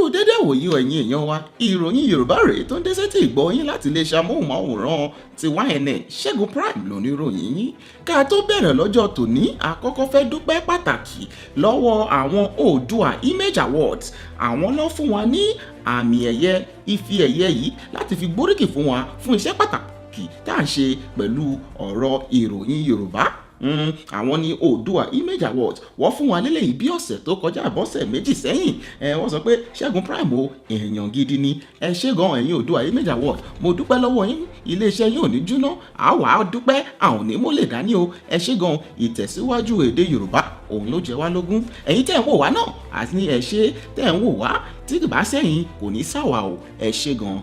Kú dédé wòyí ẹ̀yin èèyàn wa. Ìròyìn Yorùbá rèé tó ń dé sétí ìgbọ́ yín láti iléeṣẹ́ amóhùnmáwòrán ti YNN. Ṣẹ́gun Prime lóníròyìn yín. Ká tó bẹ̀rẹ̀ lọ́jọ́ tòní, àkọ́kọ́ fẹ́ dúpẹ́ pàtàkì lọ́wọ́ àwọn Oòduà Image Awards. Àwọn ló fún wa ní àmì ẹ̀yẹ ife ẹ̀yẹ yìí láti fi gbóríkì fún wa fún iṣẹ́ pàtàkì tá à ń ṣe pẹ̀lú ọ̀rọ̀ ìròyìn Yorùbá. Àwọn ní Oòduà Image Awards, wọ́n fún wa lélẹ́yìí bí ọ̀sẹ̀ tó kọjá, àbọ̀sẹ̀ 2 sẹ́yìn. Ẹ wọ́n sọ pé Ṣẹ́gun Prime o, èèyàn gidi ni. Ẹ ṣé gan, ẹ̀yin Oòduà Image Awards, mo dúpẹ́ lọ́wọ́ yín. Iléeṣẹ́ yín ò ní jóná, àwa á dúpẹ́, àwọn ò ní mólè dání o. Ẹ ṣé gan. Ìtẹ̀síwájú èdè Yorùbá òun ló jẹ wá lógún. Ẹ̀yin tẹ́ ń wò wá náà àti ní, ẹ ṣé tẹ́ ń wò wá. Tí kì bá sẹ́yìn, kò ní sáwà o. Ẹ ṣé gan.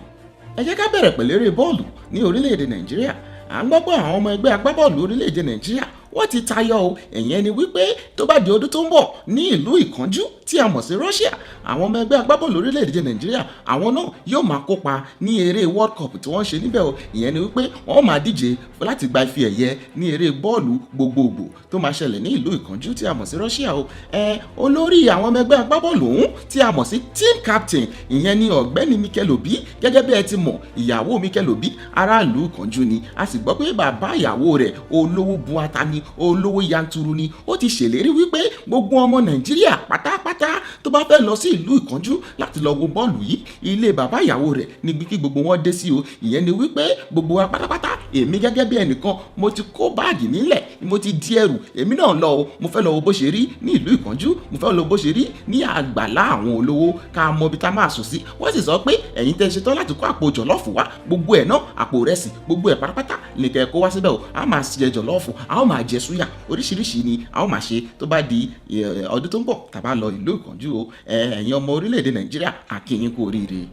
Ẹ jẹ́ ká bẹ̀rẹ̀ pẹ̀lú eré bọ́ọ̀lù ní orílẹ̀-èdè Nàìjíríà. À ń gbọ́ pé àwọn ọmọ ẹgbẹ́ agbábọ́ọ̀lù orílẹ̀-èdè Nàìjíríà, wọ́n ti tayọ o. Ẹ̀yẹn ni wípé tó bá di ọdún tó ń bọ̀ ní ìlú ìkánjú tí a mọ̀ sí Russia, àwọn ọmọ ẹgbẹ́ agbábọ́ọ̀lù orílẹ̀-èdè Nàìjíríà, àwọn náà yóò máa kópa ní eré World Cup tí wọ́n ń ṣe níbẹ̀ o. Ìyẹn ni wípé wọ́n máa díje láti gba ife ẹ̀yẹ ní eré bọ́ọ̀lù gbogbogbò tó máa ṣẹlẹ̀ ní ìlú ìkánjú tí a mọ̀ sí Russia o. Ẹ olórí àwọn ọmọ ẹgbẹ́ agbábọ́ọ̀lù ọ̀hún tí a mọ̀ sí team captain, ìyẹn ni ọ̀gbẹ́ni Mikel Obi. Gẹ́gẹ́ bí ẹ ti mọ̀, ìyàwó Mikel Obi, aráàlú ìkánjú ni. A sì gbọ́ pé bàbá ìyàwó rẹ̀, olówó buata ni, olówó yanturu ni. Ó ti ṣèlérí wípé gbogbo ọmọ Nàìjíríà pátápátá tó bá fẹ́ lọ sí ìlú ìkánjú láti lọ wo bọ́ọ̀lù yìí, ilé bàbá ìyàwó rẹ̀ níbi kí gbogbo wọn dé sí o. Ìyẹn ni wípé gbogbo wa pátápátá, èmi gẹ́gẹ́ bí ẹnìkan, mo ti kó báàgì nílẹ̀, mo ti di ẹrù, èmi náà lọ o. Mo fẹ́ lọ wo bó ṣe rí ní ìlú ìkánjú, mo fẹ́ lọ bó ṣe rí ní àgbàlá àwọn olówó, ká mọ ibi tá a máa sùn sí. Wọ́n sì sọ pé ẹ̀yin tẹ́ ṣetán láti kó àpò jollof wá, gbogbo ẹ̀ náà, àpò rẹsì, gbogbo ẹ̀ pátápátá ní kẹ́ kó wá síbẹ̀ o. A máa jẹ jollof, a ó máa jẹ súyà, oríṣiríṣi ni a ó máa ṣe tó bá di ọdún tó ń bọ̀ tàbá lọ ìlú ìkánjú o. Ẹ̀yin ọmọ orílẹ̀-èdè Nàìjíríà, a kí yín kú oríire.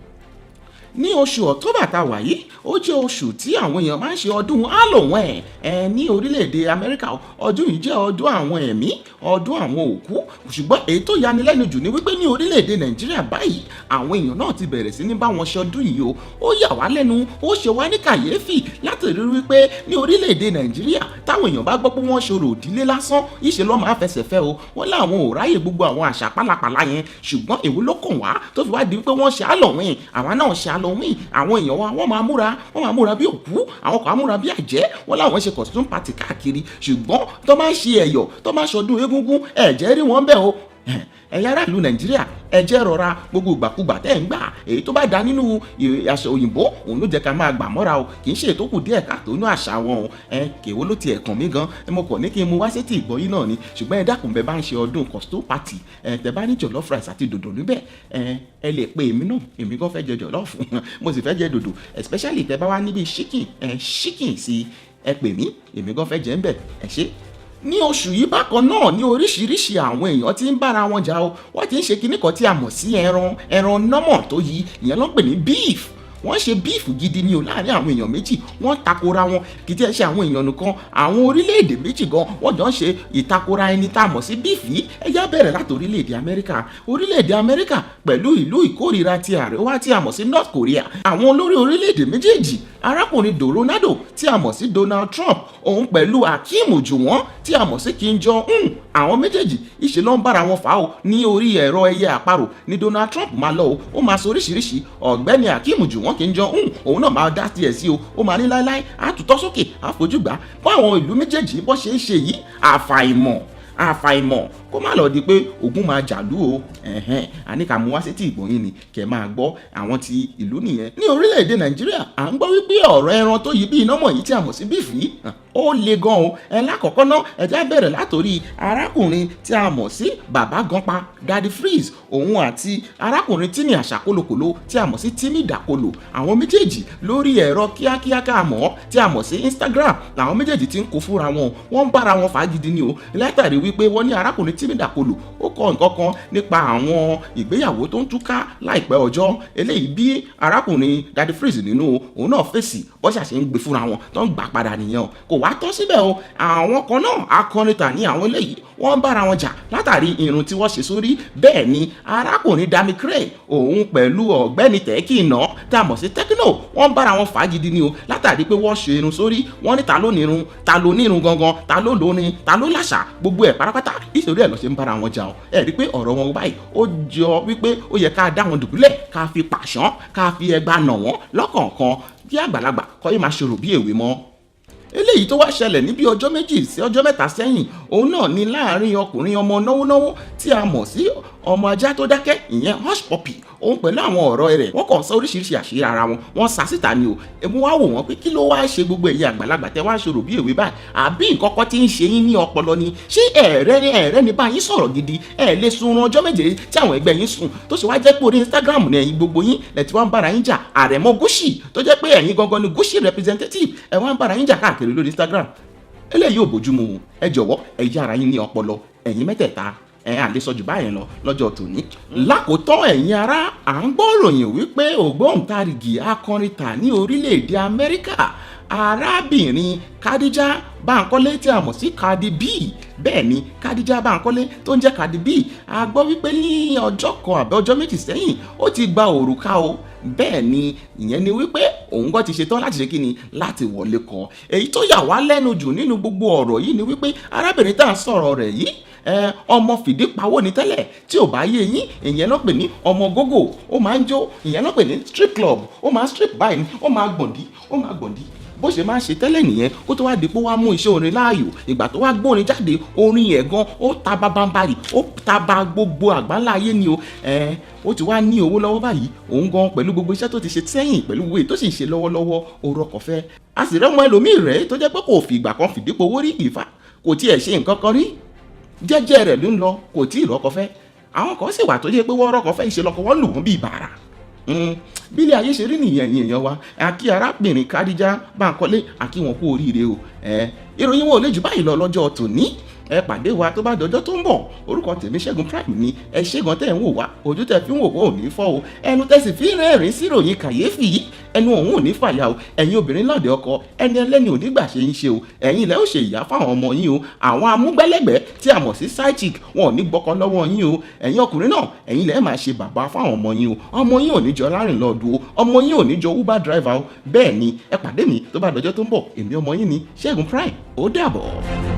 Ní oṣù October tá a wà yìí, ó jẹ́ oṣù tí àwọn èèyàn máa ń ṣe ọdún Halloween ẹ ní orílẹ̀-èdè Amẹ́ríkà. Ọdún yìí jẹ́ ọdún àwọn ẹ̀mí, ọdún àwọn òkú. Ṣùgbọ́n èyí tó yanilẹ́nu jù ni wípé ní orílẹ̀-èdè Nàìjíríà báyìí, àwọn èèyàn náà ti bẹ̀rẹ̀ sí ní bá wọn ṣe ọdún yìí o. Ó yà wá lẹ́nu, ó ṣe wá ní kàyéfì láti rí wípé ní orílẹ̀-èdè Nàìjíríà, táwọn èèyàn bá gbọ́ pé wọ́n ṣorò ìdílé lásán, ìṣe ló máa fẹsẹ̀ fẹ́ o. Wọ́n láwọn ò ráyè gbogbo àwọn àṣà pálapàla yẹn. Ṣùgbọ́n èwo ló kàn wá tó fi wá di wípé wọ́n ṣe Halloween, àwa náà ṣe Halloween? Àwọn èèyàn wa, wọ́n máa múra bí òkú, àwọn kan á múra bí àjẹ́, wọ́n láwọn ṣe costume party káàkiri. Ṣùgbọ́n tó máa ń ṣe ẹ̀yọ̀, tó máa ń ṣọdún eégúngún, ẹ̀jẹ̀ rí wọn bẹ́ẹ̀ o. Ẹ̀yin aráàlú Nàìjíríà, ẹ jẹ́ rọra. Gbogbo ìgbàkúgbà tẹ́ ẹ̀ ń gbà, èyí tó bá da nínú àṣà òyìnbó, òun ló jẹ́ ká máa gbà mọ́ra o. Kì í ṣe ètò kù díẹ̀ káàtó inú àṣà wọn o. Ẹ kèwó ló ti ẹ̀kàn mí gan, ẹ mo kàn ní kí n mú wá sétí ìgbọ́ yín náà ni. Ṣùgbọ́n ẹ dákun, bẹ́ẹ̀ bá ń ṣe ọdún costume party, ẹ tẹ́ bá ní jollof rice àti dòdò níbẹ̀, ẹ lè pe èmi náà. Èmi gan fẹ́ jẹ jollof, mo sì fẹ́ jẹ dòdò, especially tẹ́ bá wá níbi chicken, ẹ chicken sí, ẹ pè mí, èmi gan fẹ́ jẹ ń bẹ̀. Ẹ ṣé. Ní oṣù yìí bákan náà ní oríṣiríṣi àwọn èèyàn tí ń bára wọn jà o. Wọ́n ti ń ṣe kinní kan tí a mọ̀ sí ẹran nọ́mọ̀ tó yí, ìyẹn ló ń pè ní beef. Wọ́n ṣe beef gidi ni o láàrin àwọn èèyàn méjì. Wọ́n takora wọn. Kì í tiẹ̀ ṣe àwọn èèyàn nìkan, àwọn orílẹ̀-èdè méjì gan, wọ́n jọ ń ṣe ìtakora ẹni tá a mọ̀ sí beef yìí. Ẹ já bẹ̀rẹ̀ láti orílẹ̀-èdè Amẹ́ríkà. Orílẹ̀-èdè Amẹ́ríkà pẹ̀lú ìlú ìkórìíra ti àríwá tí a mọ̀ sí North Korea. Àwọn olórí orílẹ̀-èdè méjèèjì, arákùnrin Donaldo tí a mọ̀ sí Donald Trump, òun pẹ̀lú Akeem Jùwọ́n tí a mọ̀ sí Kim Jong-un, àwọn méjèèjì ìṣe ló ń bára wọn fà ó ní orí ẹ̀rọ ẹyẹ àparò. Ní Donald Trump máa lọ o, ó máa sọ oríṣiríṣi. Ọ̀gbẹ́ni Akeem Jùwọ́n Kim Jong-un, òun náà máa dá tiẹ̀ sí o. Ó máa ní láéláé, àtútọ́ sókè, àfojú gbà bọ́. Àwọn ìlú méjèèjì bọ́ ṣe é ṣe yìí, àfàìmọ̀ kó má lọ di pé ogun máa jàlú o. Ẹ̀hẹ́n, àní ká mú wá sétí ìgbọ̀nyín ni kẹ́ máa gbọ́ àwọn ti ìlú nìyẹn. Ní orílẹ̀-èdè Nàìjíríà, à ń gbọ́ wípé ọ̀rọ̀ ẹran tó yí bí iná mọ̀ yìí tí a mọ̀ sí beef yìí, ó le gan o. Ẹ lákọ̀ọ́kọ́ náà, ẹ já bẹ̀rẹ̀ látòrí arákùnrin tí a mọ̀ sí Bàbá Ganpa, Daddy Freeze, òun àti arákùnrin Timi Àṣàkólokòló tí a mọ̀ sí Timi Dàkólò. Àwọn méjèèjì, lórí ẹ̀rọ kíákíá ká mọ̀ tí a mọ̀ sí Instagram, làwọn méjèèjì ti ń kó fúnra wọn. Wọ́n ń bára wọn fà gidi ni o, látàrí wípé wọ́n ní arákùnrin Timi Dàkólò, ó kọ nǹkan kan nípa àwọn ìgbéyàwó tó ń túká láìpẹ́ ọjọ́. Eléyìí bí arákùnrin Daddy Freeze nínú, òun náà fèsì. Bó ṣàṣe ń gbé fúnra wọn tó ń gbà padà nìyẹn. Kò wá tọ́ síbẹ̀ o. Àwọn kan náà, akọrin tà ní àwọn eléyìí, wọ́n ń bára wọn jà látàrí irun tí wọ́n ṣe sórí. Bẹ́ẹ̀ ni arákùnrin Dami Crane, òun pẹ̀lú ọ̀gbẹ́ni Tẹ́kìnà tá a mọ̀ sí Tekno, wọ́n ń bára wọn fà á gidi ni o, látàrí pé wọ́n ṣe irun sórí. Wọ́n ní ta ló ní irun, ta ló ní irun gangan, ta ló lóní, ta ló láṣà, gbogbo ẹ̀. pátápátá. Ìṣòro ẹ̀ lọ ṣe ń bára wọn jà ọ́. Ẹ rí i pé ọ̀rọ̀ wọn báyìí, ó jọ wípé ó yẹ ká dá wọn dùbúlẹ̀, ká fi pàṣán, ká fi ẹgba nà wọ́n lọ́kọ̀ọ̀kan, kí àgbàlagbà kọ́ yìí máa ṣòro bí èwe mọ́. Eléyìí tó wá ṣẹlẹ̀ ní bí ọjọ́ 2 sí ọjọ́ 3 sẹ́yìn, òun náà ni láàrin ọkùnrin ọmọ náwónáwó tí a mọ̀ sí ọmọ ajá tó dákẹ́, ìyẹn Hushpuppi, òun pẹ̀lú àwọn ọ̀rọ̀ rẹ̀. Wọ́n kàn sọ oríṣiríṣi àṣírí ara wọn, wọ́n sá síta ni o. Èmi wá wò wọ́n pé kí ló wá ṣe gbogbo ẹ̀yin àgbàlagbà tẹ́ wá ń ṣòro bí èwe báyìí? Àbí nǹkan kan tí ń ṣe yín ní ọpọlọ ni? Ṣé ẹ̀rẹ́ ni ẹ̀rẹ́ ni bá yín sọ̀rọ̀ gidi? Ẹ̀ lè sun ọjọ́ 7 tí àwọn ẹgbẹ́ yín sùn, tó sì wá jẹ́ pé orí Instagram ní ẹ̀yin gbogbo yín lẹ̀ tí wọ́n ń bára yín jà. Àrẹ̀mọ Gucci, tó jẹ́ pé ẹ̀yin gangan ni Gucci representative, ẹ̀ wọ́n ń bára yín jà káàkiri lórí Instagram. Eléyìí ò bójúmu. Ẹ jọ̀wọ́, ẹ yára yín ní ọpọlọ, ẹ̀yin mẹ́tẹ̀ẹ̀ta. Ẹ à lè sọ jù báyẹn lọ lọ́jọ́ tòní. Lákòótán, ẹ̀yin ará, à ń gbọ́ ròyìn wípé ògbóǹtarìgì akọrin tà ní orílẹ̀-èdè Amẹ́ríkà, arábìnrin Khadija Bankole tí a mọ̀ sí Cardi B, bẹ́ẹ̀ ni, Khadija Bankole tó ń jẹ́ Cardi B, a gbọ́ wípé ní ọjọ́ kan àbí ọjọ́ 2 sẹ́yìn, ó ti gba òrùka o. Bẹ́ẹ̀ ni, ìyẹn ni wípé òun gan ti ṣetán láti ṣe kíni, láti wọlé kan. Èyí tó yà wá lẹ́nu jù nínú gbogbo ọ̀rọ̀ yìí ni wípé arábìnrin tá à ń sọ̀rọ̀ rẹ̀ yìí, ọmọ fìdípawó ni tẹ́lẹ̀. Tí ò bá yé yín, ìyẹn ló pè ní ọmọ gógó, ó máa ń jó, ìyẹn ló pè ní strip club, ó máa ń strip báyìí, ó máa gbọ̀ndí, ó máa gbọ̀ndí. Bó ṣe máa ń ṣe tẹ́lẹ̀ nìyẹn, kó tó wá di pé wá mú iṣẹ́ orin láàyò. Ìgbà tó wá gbórin jáde, orin yẹn gan ó ta babambarì, ó ta ba gbogbo àgbáńlá ayé ni o. Ẹ ó ti wá ní owó lọ́wọ́ báyìí. Òun gan pẹ̀lú gbogbo iṣẹ́ tó ti ṣe sẹ́yìn, pẹ̀lú gbogbo èyí tó sì ń ṣe lọ́wọ́lọ́wọ́, ó rọkọ̀ fẹ́. A sì rẹ́mọ ẹlòmíì rẹ̀ tó jẹ́ pé kò fi ìgbà kan fìdípò owó rí, ìfà kò tiẹ̀ ṣe nǹkan kan rí, jẹ́jẹ́ rẹ̀ ló ń lọ, kò tí ì rọ́kọ fẹ́. Àwọn kan sì wà tó jẹ́ pé wọ́n rọ́kọ fẹ́, ìṣe lọ́kọ wọ́n lù wọ́n bíi bàrà. Bílẹ̀ ayé ṣe rí nìyẹn. Ẹ̀yin èèyàn wa, àkí arábìnrin Khadija Bankole, àkí wọn kú oríire o. Ìròyìn wọn ò lè jù báyìí lọ lọ́jọ́ tòní. Ẹ pàdé wa tó bá dọjọ́ tó ń bọ̀. Orúkọ tèmi, Ṣẹ́gun Prime ni. Ẹ ṣẹ́gun tẹ́ ń wò wá, ojú tẹ́ fi ń wò wá ò ní fọ́ o. Ẹnu tẹ́ sì fi ń rẹ́rìn sí ìròyìn kàyéfì yìí, ẹnu òun ò ní fàyà o. Ẹ̀yin obìnrin lọ́dẹ ọkọ, ẹni ẹlẹ́ni ò ní gbà ṣe ń ṣe o. Ẹ̀yin ilẹ̀ ó ṣe ìyá fáwọn ọmọ yín o. Àwọn amúgbálẹ́gbẹ̀ẹ́ tí a mọ̀ sí side chick, wọn ò ní gbọ́kọ lọ́wọ́ yín o. Ẹ̀yin ọkùnrin náà, ẹ̀yin ilẹ̀ máa ṣe bàbá fáwọn ọmọ yín o. Ọmọ yín ò ní jọ lárìnlọ́ọ̀dù o. Ọmọ yín ò ní jọ Uber driver o. Bẹ́ẹ̀ ni, ẹ pàdé mi tó bá dọjọ́ tó ń bọ̀. Èmi ọmọ yín ni, Ṣẹ́gun Prime. Ó dàbọ̀.